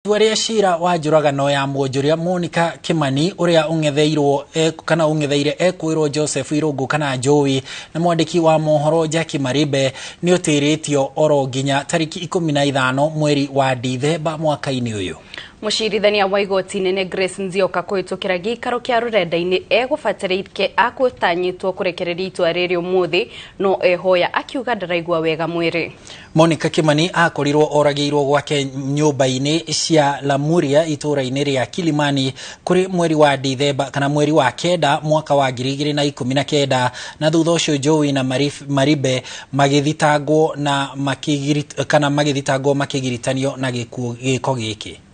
Itua rĩa cira wa njũragano ya mwonjoria Monica Kimani ũrĩa ũng'etheirwo kana ũng'etheire ekwĩrwo Joseph Irũngũ kana Joey na mwandĩki wa mohoro Jackie Maribe nĩ ũtĩrĩtio oro nginya tarĩki 15 mweri wa Dithemba mwaka-inĩ ũyũ. Mũcirithania wa igoti nene Grace Nzioka kũhĩtũkĩra gĩikaro kĩa rũrenda-inĩ egũbatarĩke akũtanyĩtwo kũrekereria itua rĩrĩ ũmũthĩ no ehoya akiuga ndaraigua wega mwĩrĩ. Monica Kimani akorirwo oragĩirwo gwake nyũmba-inĩ cia Lamuria itũũra-inĩ rĩa Kilimani kũrĩ mweri wa Dithemba kana mweri wa 9 mwaka wa 2019 na thutha ũcio Joey na Maribe magĩthitangwo na kana magĩthitangwo makĩgiritanio na gĩko gĩkĩ.